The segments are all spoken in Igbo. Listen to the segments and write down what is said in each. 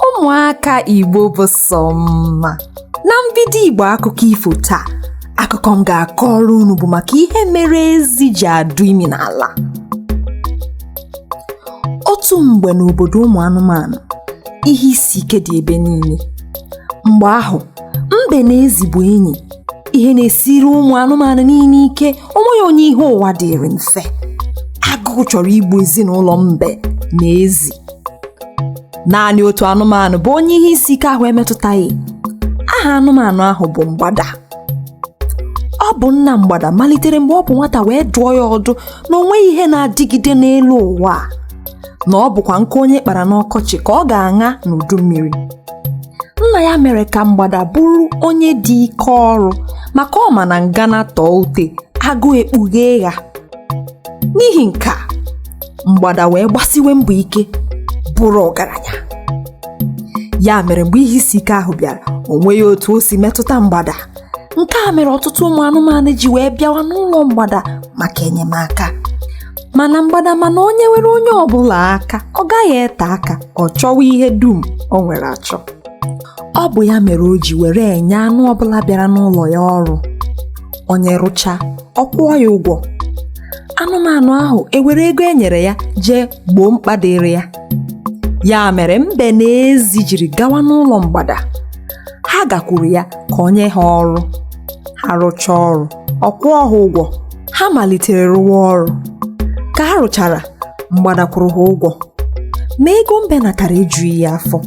Ụmụaka Igbo bụ sọ mma. Na mbido Igbo akụkọ ifo taa, akụkọ m ga-akọrọ unu bụ maka ihe mere ezi ji adụ imi n'ala. Otu mgbe n'obodo ụmụ anụmanụ, ihe isi ike dị ebe niile. Mgbe ahụ, mbe na ezi bụ enyi. Ihe na-esiri ụmụ anụmanụ niile ike, o nweghị onye ihe ụwa dịrị mfe. Agụụ chọrọ igbu ezinụlọ mbe na ezi. Naanị otu anụmanụ bụ onye ihe isi ike ahụ emetụtaghị. Aha anụmanụ ahụ bụ mgbada. Ọ bụ nna mgbada malitere mgbe ọ bụ nwata wee dụọ ya ọdụ na o nweghị ihe na-adịgide n'elu ụwa a, na ọ bụkwa nkụ onye kpara n'ọkọchị ka ọ ga-aṅa n'udu mmiri. Nna ya mere ka mgbada bụrụ onye dị ike ọrụ maka ọ ma na ngana tọọ ute, agụụ ekpughee ya. N'ihi nke a, mgbada wee gbasiwe mbọ ike bụrụ ọgaranya. Ya mere mgbe ihe isi ike ahụ bịara, o nweghị otu o si metụta mgbada. Nke a mere ọtụtụ ụmụ anụmanụ ji wee bịawa n'ụlọ mgbada maka enyemaka. Mana mgbada mana onye were onye ọbụla aka, ọ gaghị ete aka, ọ chọwa ihe dum o nwere achọ. Ọ bụ ya mere o ji were enye anụ ọbụla bịara n'ụlọ ya ọrụ. Onye rụchaa, ọ kwụọ ya ụgwọ. Anụmanụ ahụ ewere ego e nyere ya jee gboo mkpa dịrị ya. Ya mere mbe na ezi jiri gawa n'ụlọ mgbada. Ha gakwuru ya ka o nye ha ọrụ. Ha rụchaa ọrụ, ọ kwụọ ha ụgwọ. Ha malitere rụwa ọrụ. Ka ha rụchara, mgbada kwụrụ ha ụgwọ. Ma ego mbe natara ejughị ya afọ.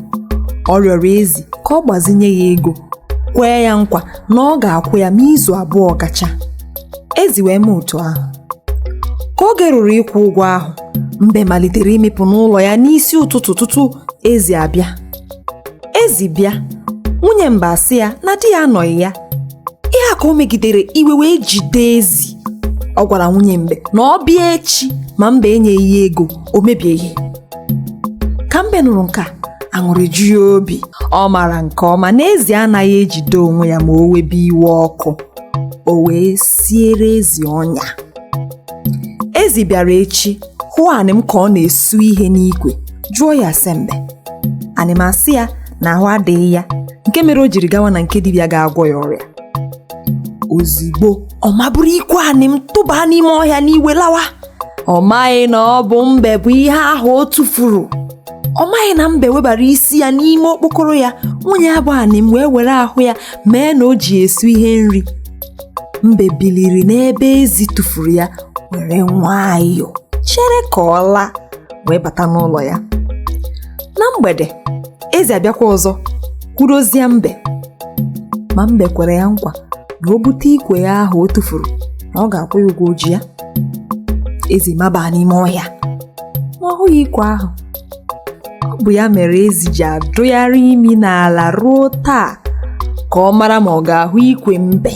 Ọ rịọrọ ezi ka ọ gbazinye ya ego, kwee ya nkwa na ọ ga-akwụ ya ma izu abụọ gachaa. Ezi wee mee otu ahụ. Ka oge ruru ịkwụ ụgwọ ahụ, mbe malitere ịmịpụ n'ụlọ ya n'isi ụtụtụ tutu ezi abịa. Ezi bịa, nwunye mbe asị ya na di ya anọghị ya. Ihe a ka o megidere iwe wee jide ezi. Ọ gwara nwunye mbe na ọ bịa echi ma mbe enyeghị ya ego, o mebie ihe. Ka mbe nụrụ nke a, aṅụrị ju ya obi. Ọ maara nke ọma na ezi anaghị ejide onwe ya ma o webe iwe ọkụ. O wee siere ezi ọnya. Ezi bịara echi hụ anịm ka ọ na-esu ihe n'ikwe, jụọ ya ase mbe. Anịm asị ya na ahụ adịghị ya, nke mere o jiri gawa na nke dibịa ga-agwọ ya ọrịa. Ozigbo ọ maburu ikwe anịm tụbaa n'ime ọhịa n'iwe lawa. Ọ maghị na ọ bụ mbe bụ ihe ahụ o tụfuru. Ọ maghị na mbe webara isi ya n'ime okpokoro ya, nwunye ya bụ anịm wee were ahụ ya mee na o ji esu ihe nri. Mbe biliri n'ebe ezi tụfuru ya were nwayọọ chere ka ọ laa wee bata n'ụlọ ya. Na mgbede, ezi abịakwa ọzọ kwurozie mbe. Ma mbe kwere ya nkwa na o bute ikwe ya ahụ o tụfuru na ọ ga-akwụ ya ụgwọ o ji ya. Ezi mabaa n'ime ọhịa ma ọ hụghị ikwe ahụ. Ọ bụ ya mere ezi ji adụgharị imi n'ala ruo taa ka ọ mara ma ọ ga-ahụ ikwe mbe.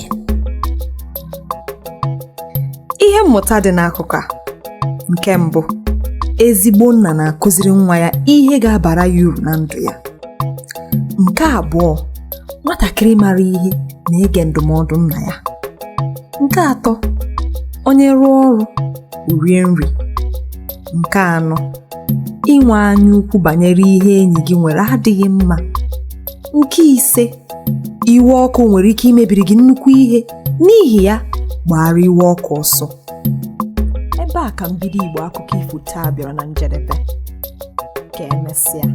Ihe mmụta dị n'akụkọ a. Nke mbụ, ezigbo nna na-akụziri nwa ya ihe ga-abara ya uru na ndụ ya. Nke abụọ, nwatakịrị mara ihe na-ege ndụmọdụ nna ya. Nke atọ, onye rụọ ọrụ, o rie nri. Nke anọ, inwe anya ukwu banyere ihe enyi gị nwere adịghị mma. Nke ise, iwe ọkụ nwere ike imebiri gị nnukwu ihe, n'ihi ya gbara iwe ọkụ ọsọ. Ebe a ka mbido Igbo akụkọ ifo taa bịara na njedebe. Ka emesịa.